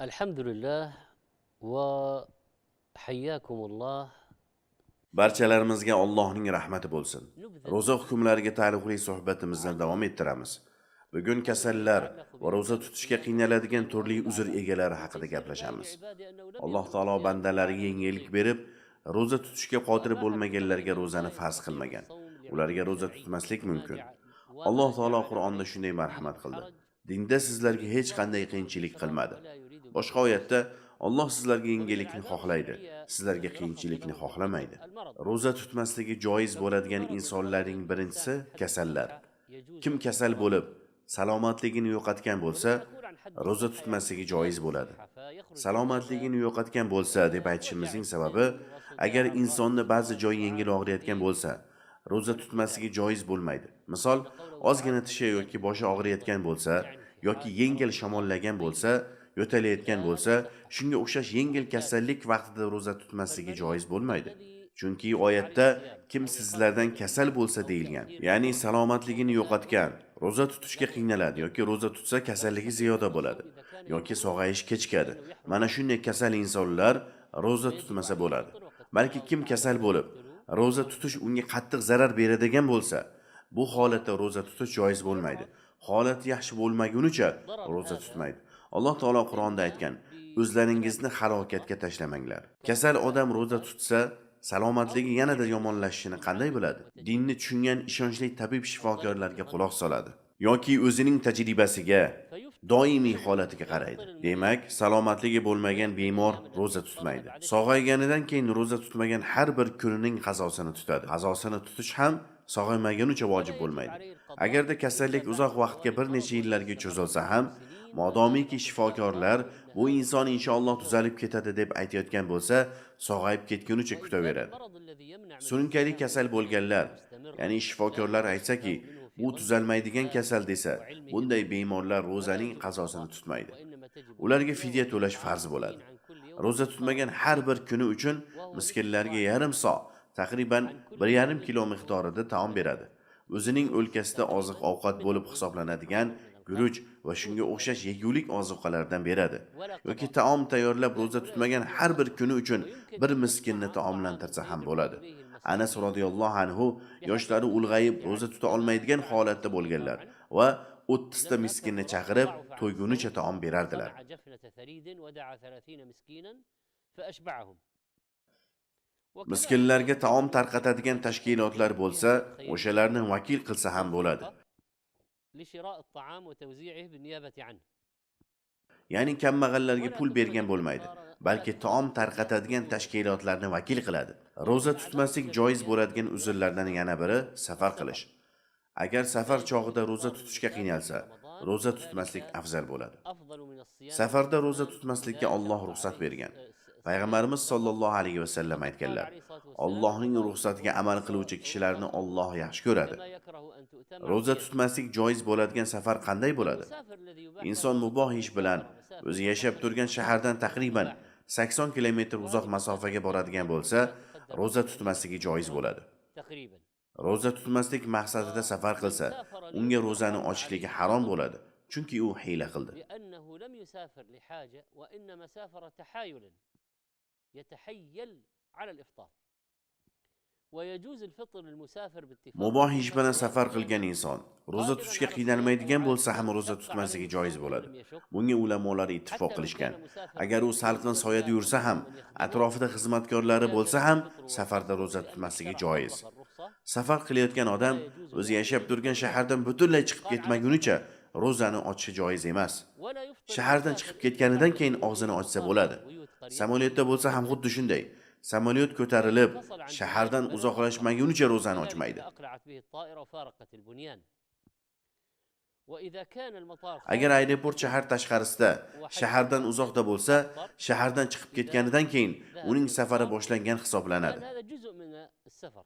الحمد لله وحياكم الله. Barchalarimizga Allohning rahmati bo'lsin. Ro'za hukmlariga taalluqli suhbatimizni davom ettiramiz. Bugun kasallar va ro'za tutishga qiynaladigan turli uzr egalari haqida gaplashamiz. Alloh taolo bandalariga yengillik berib, ro'za tutishga qodir bo'lmaganlarga ro'zani farz qilmagan. Ularga ro'za tutmaslik mumkin. Alloh taolo Qur'onda shunday marhamat qildi: "Dinda sizlarga hech qanday qiyinchilik qilmadi." Boshqa oyatda Alloh sizlarga yengillikni xohlaydi, sizlarga qiyinchilikni xohlamaydi. Ro'za tutmasligi joiz bo'ladigan insonlarning birinchisi kasallar. Kim kasal bo'lib, salomatligini yo'qotgan bo'lsa, ro'za tutmasligi joiz bo'ladi. Salomatligini yo'qotgan bo'lsa deb aytishimizning sababi, agar insonni ba'zi joyi yengil og'riyotgan bo'lsa, ro'za tutmasligi joiz bo'lmaydi. Misol, ozgina tishi yoki boshi og'riyotgan bo'lsa, yoki yengil shamollagan bo'lsa, yo'talayotgan bo'lsa, shunga o'xshash yengil kasallik vaqtida ro'za tutmasligi joiz bo'lmaydi. Chunki oyatda kim sizlardan kasal bo'lsa deyilgan. Ya'ni salomatligini yo'qotgan, ro'za tutishga qiynaladi yoki ro'za tutsa kasalligi ziyoda bo'ladi yoki sog'ayish kechikadi. Mana shunday kasal insonlar ro'za tutmasa bo'ladi. Balki kim kasal bo'lib, ro'za tutish unga qattiq zarar beradigan bo'lsa, bu holatda ro'za tutish joiz bo'lmaydi. Holati yaxshi bo'lmagunicha ro'za tutmaydi. Alloh taolo Qur'onda aytgan: "O'zlaringizni halokatga tashlamanglar." Kasal odam ro'za tutsa, salomatligi yanada yomonlashishini qanday biladi? Dinni tushungan ishonchli tabib shifokorlarga quloq soladi yoki o'zining tajribasiga, doimiy holatiga qaraydi. Demak, salomatligi bo'lmagan bemor ro'za tutmaydi. Sog'ayganidan keyin ro'za tutmagan har bir kunining qazosini tutadi. Qazosini tutish ham sog'aymagunicha vojib bo'lmaydi. Agarda kasallik uzoq vaqtga, bir necha yillarga cho'zilsa ham, modomiki shifokorlar bu inson inshaalloh tuzalib ketadi deb aytayotgan bo'lsa, sog'ayib ketgunicha kutaveradi. Surunkali kasal bo'lganlar, ya'ni shifokorlar aytsaki, bu tuzalmaydigan kasal desa, bunday bemorlar ro'zaning qazosini tutmaydi. Ularga fidya to'lash farz bo'ladi. Ro'za tutmagan har bir kuni uchun miskinlarga yarim so, taqriban 1,5 kilo miqdorida taom beradi. O'zining o'lkasida oziq-ovqat bo'lib hisoblanadigan guruch va shunga o'xshash yegulik ozuqalardan beradi yoki taom tayyorlab, ro'za tutmagan har bir kuni uchun bir miskinni taomlantirsa ham bo'ladi. Anas roziyallohu anhu yoshlari ulg'ayib, ro'za tuta olmaydigan holatda bo'lganlar va 30 ta miskinni chaqirib, to'ygunicha taom berardilar. جفنة ثريد ودعا 30 مسكينا فأشبعهم. Miskinlarga taom tarqatadigan tashkilotlar bo'lsa, o'shalarni vakil qilsa ham bo'ladi. لشراء الطعام وتوزيعه بالنيابة عنه. Ya'ni kambag'allarga pul bergan bo'lmaydi, balki taom tarqatadigan tashkilotlarni vakil qiladi. Ro'za tutmaslik joiz bo'ladigan uzrlardan yana biri safar qilish. Agar safar chog'ida ro'za tutishga qiynalsa, ro'za tutmaslik afzal bo'ladi. أفضل من الصيام. Safarda ro'za tutmaslikka Alloh ruxsat bergan. Payg'ambarimiz sollallohu alayhi vasallam aytganlar: "Allohning ruxsatiga amal qiluvchi kishilarni Alloh yaxshi ko'radi." Ro'za tutmaslik joiz bo'ladigan safar qanday bo'ladi? Inson muboh ish bilan o'zi yashab turgan shahardan taqriban 80 kilometr uzoq masofaga boradigan bo'lsa, ro'za tutmasligi joiz bo'ladi. تقريبا. Ro'za tutmaslik maqsadida safar qilsa, unga ro'zani ochishligi harom bo'ladi, chunki u hiyla qildi. لأنه لم يسافر لحاجة وإنما سافر تحايلا، يتحيل على الإفطار. ويجوز الفطر للمسافر باتفاق. Muboh ish bilan safar qilgan inson ro'za tutishga qiynalmaydigan bo'lsa ham ro'za tutmasligi joiz bo'ladi. Bunga ulamolar ittifoq qilishgan. Agar u salqin soyada yursa ham, atrofida xizmatkorlari bo'lsa ham, safarda ro'za tutmasligi joiz. Safar qilayotgan odam o'zi yashab turgan shahardan butunlay chiqib ketmagunicha ro'zani ochishi joiz emas. Shahardan chiqib ketganidan keyin og'zini ochsa bo'ladi. Samolyotda bo'lsa ham xuddi shunday. Samolyot ko'tarilib, shahardan uzoqlashmagunicha ro'zani ochmaydi. أقلعت به الطائرة وفارقت البنيان. وإذا كان المطار Agar aeroport shahar tashqarisida, shahardan uzoqda bo'lsa, shahardan chiqib ketganidan keyin uning safari boshlangan hisoblanadi. لأن هذا جزء من السفر،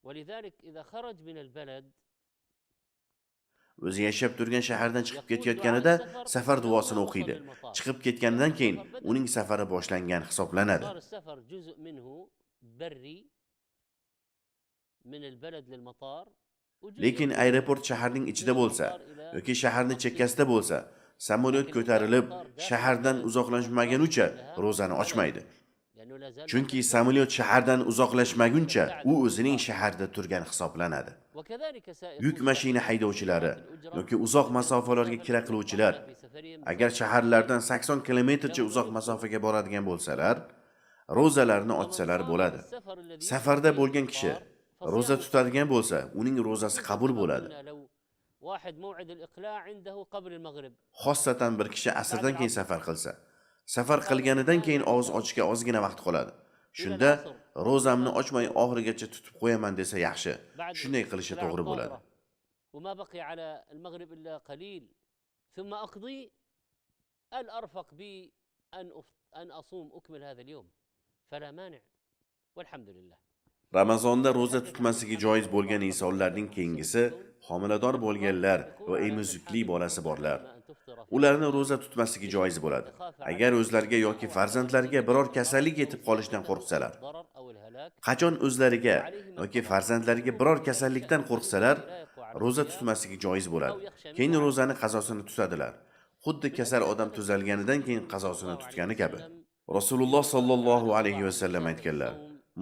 ولذلك إذا خرج من البلد O'zi yashab turgan shahardan chiqib ketayotganida safar duosini o'qiydi. Chiqib ketganidan keyin uning safari boshlangan hisoblanadi. صار السفر جزء منه بري من البلد للمطار وجزء Lekin aeroport shaharning ichida bo'lsa yoki shaharning chekkasida bo'lsa, Samolyot ko'tarilib, shahardan uzoqlashmagunicha ro'zani ochmaydi. Chunki samolyot shahardan uzoqlashmaguncha u o'zining shaharda turgan hisoblanadi. Yuk mashina haydovchilari yoki uzoq masofalarga kira qiluvchilar agar shaharlardan 80 kilometrcha uzoq masofaga boradigan bo'lsalar, ro'zalarini ochsalar bo'ladi. Safarda bo'lgan kishi ro'za tutadigan bo'lsa, uning ro'zasi qabul bo'ladi. Xossatan bir kishi asrdan keyin safar qilsa, safar qilganidan keyin og'iz ochishga ozgina vaqt qoladi. Shunda ro'zamni ochmay oxirigacha tutib qo'yaman desa yaxshi. Shunday qilishi to'g'ri bo'ladi. Ramazonda ro'za tutmasligi joiz bo'lgan insonlarning keyingisi homilador bo'lganlar va emizikli bolasi borlar. Ularni ro'za tutmasligi joiz bo'ladi. Agar o'zlariga yoki farzandlariga biror kasallik yetib qolishidan qo'rqsalar. Qachon o'zlariga yoki farzandlariga biror kasallikdan qo'rqsalar, ro'za tutmasligi joiz bo'ladi. Keyin ro'zani qazosini tutadilar. Xuddi kasal odam tuzalganidan keyin qazosini tutgani kabi. Rasululloh sallallohu alayhi va sallam aytganlar: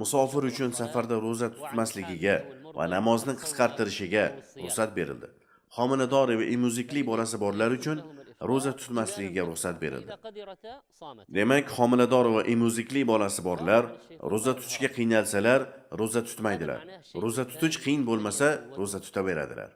musofir uchun safarda ro'za tutmasligiga va namozni qisqartirishiga ruxsat berildi. Homilador va emizikli bolasi borlar uchun ro'za tutmasligiga ruxsat berildi. Demak, homilador va emizikli bolasi borlar ro'za tutishga qiynalsalar, ro'za tutmaydilar. Ro'za tutish qiyin bo'lmasa, ro'za tutaveradilar.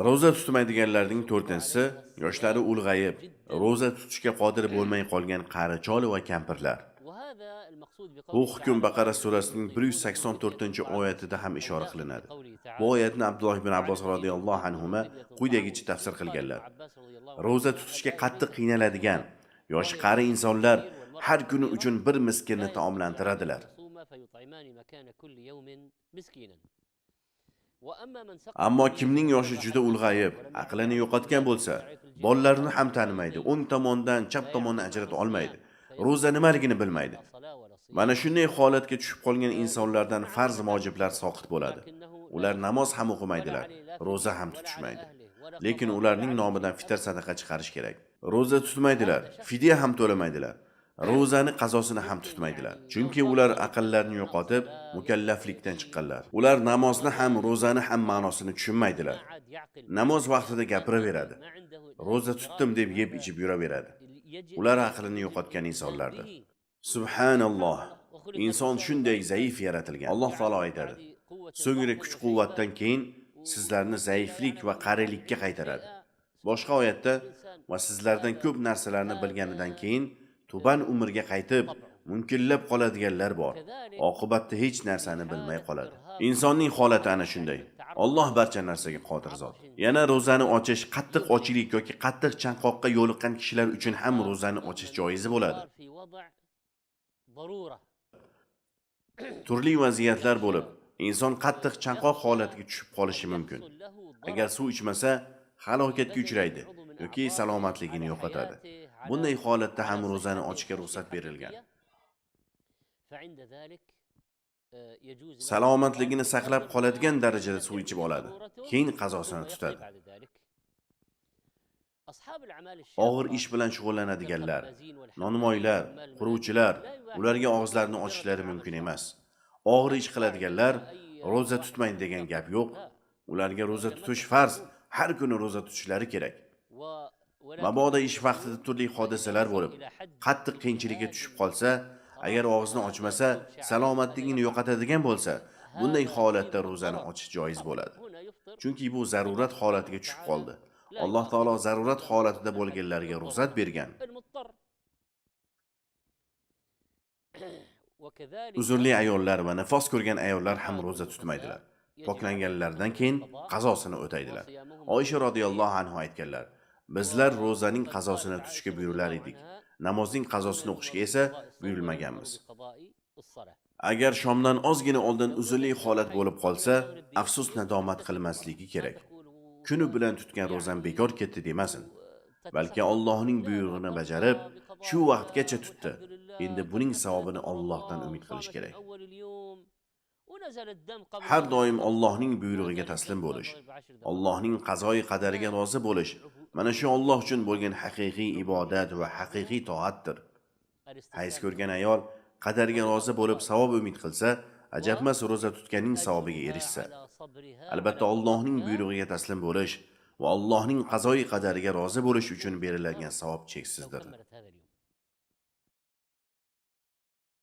Ro'za tutmaydiganlarning to'rtinchisi yoshlari ulg'ayib, ro'za tutishga qodir bo'lmay qolgan qari chol va kampirlar. Bu hukm Baqara surasining 184-oyatida ham ishora qilinadi. Bu oyatni Abdulloh ibn Abbos radhiyallohu anhuma quyidagicha tafsir qilganlar. Ro'za tutishga qattiq qiynaladigan yoshi qari insonlar har kuni uchun bir miskinni taomlantiradilar. Ammo kimning yoshi juda ulg'ayib, aqlini yo'qotgan bo'lsa, bolalarini ham tanimaydi, o'ng tomondan chap tomonni ajrata olmaydi, ro'za nimaligini bilmaydi. Mana shunday holatga tushib qolgan insonlardan farz vojiblar soqit bo'ladi. Ular namoz ham o'qimaydilar, ro'za ham tutishmaydi. Lekin ularning nomidan fitr sadaqa chiqarish kerak. Ro'za tutmaydilar, fidya ham to'lamaydilar. Ro'zani qazosini ham tutmaydilar. Chunki ular aqllarini yo'qotib, mukallaflikdan chiqqanlar. Ular namozni ham, ro'zani ham ma'nosini tushunmaydilar. Namoz vaqtida gapiraveradi. Ro'za tutdim deb yeb ichib yuraveradi. Ular aqlini yo'qotgan insonlardir. Subhanalloh. Inson shunday zaif yaratilgan. Alloh taolo aytadi: so'ngra kuch-quvvatdan keyin sizlarni zaiflik va qarilikka qaytaradi. Boshqa oyatda va sizlardan ko'p narsalarni bilganidan keyin tuban umrga qaytib, munkillab qoladiganlar bor. Oqibatda hech narsani bilmay qoladi. Insonning holati ana shunday. Alloh barcha narsaga qodir zot. Yana ro'zani ochish qattiq ochlik yoki qattiq chanqoqqa yo'liqqan kishilar uchun ham ro'zani ochish joiz bo'ladi. Turli vaziyatlar bo'lib, inson qattiq chanqoq holatiga tushib qolishi mumkin. Agar suv ichmasa, halokatga uchraydi yoki salomatligini yo'qotadi. Bunday holatda ham ro'zani ochishga ruxsat berilgan. Salomatligini saqlab qoladigan darajada suv ichib oladi, keyin qazosini tutadi. Og'ir ish bilan shug'ullanadiganlar, nonmoylar, quruvchilar, ularga og'izlarini ochishlari mumkin emas. Og'ir ish qiladiganlar ro'za tutmaydi degan gap yo'q. Ularga ro'za tutish farz, har kuni ro'za tutishlari kerak. Mabodo ish vaqtida turli hodisalar bo'lib, qattiq qiyinchilikka tushib qolsa, agar og'izni ochmasa, salomatligini yo'qotadigan bo'lsa, bunday holatda ro'zani ochish joiz bo'ladi. Chunki bu zarurat holatiga tushib qoldi. Alloh taolo zarurat holatida bo'lganlarga ruxsat bergan. Uzrli ayollar va nifos ko'rgan ayollar ham ro'za tutmaydilar. Poklanganlaridan keyin qazosini o'taydilar. Oysha radhiyallohu anha aytganlar: bizlar ro'zaning qazosini tutishga buyurilar edik. Namozning qazosini o'qishga esa buyurilmaganmiz. Agar shomdan ozgina oldin uzrli holat bo'lib qolsa, afsus nadomat qilmasligi kerak. Kuni bilan tutgan ro'zam bekor ketdi demasin. Balki Allohning buyrug'ini bajarib, shu vaqtgacha tutdi. Endi buning savobini Allohdan umid qilish kerak. ونزل الدم قبل Har المغرب doim بخمس Allohning دقائق، buyrug'iga ونزل taslim الدم قبل bo'lish, المغرب ب10 دقائق. Allohning qazoyi qadariga rozi bo'lish mana shu Alloh uchun bo'lgan haqiqiy ibodat va haqiqiy toatdir. Hayz الاستسلام ko'rgan ayol qadarga rozi bo'lib savob umid qilsa, ajabmas ro'za tutganning savobiga أجرها erishsa. على صبرها Albatta على Allohning قضائها buyrug'iga taslim bo'lish va Allohning qazoyi qadariga rozi bo'lish uchun beriladigan savob لو cheksizdir. كملت هذا اليوم.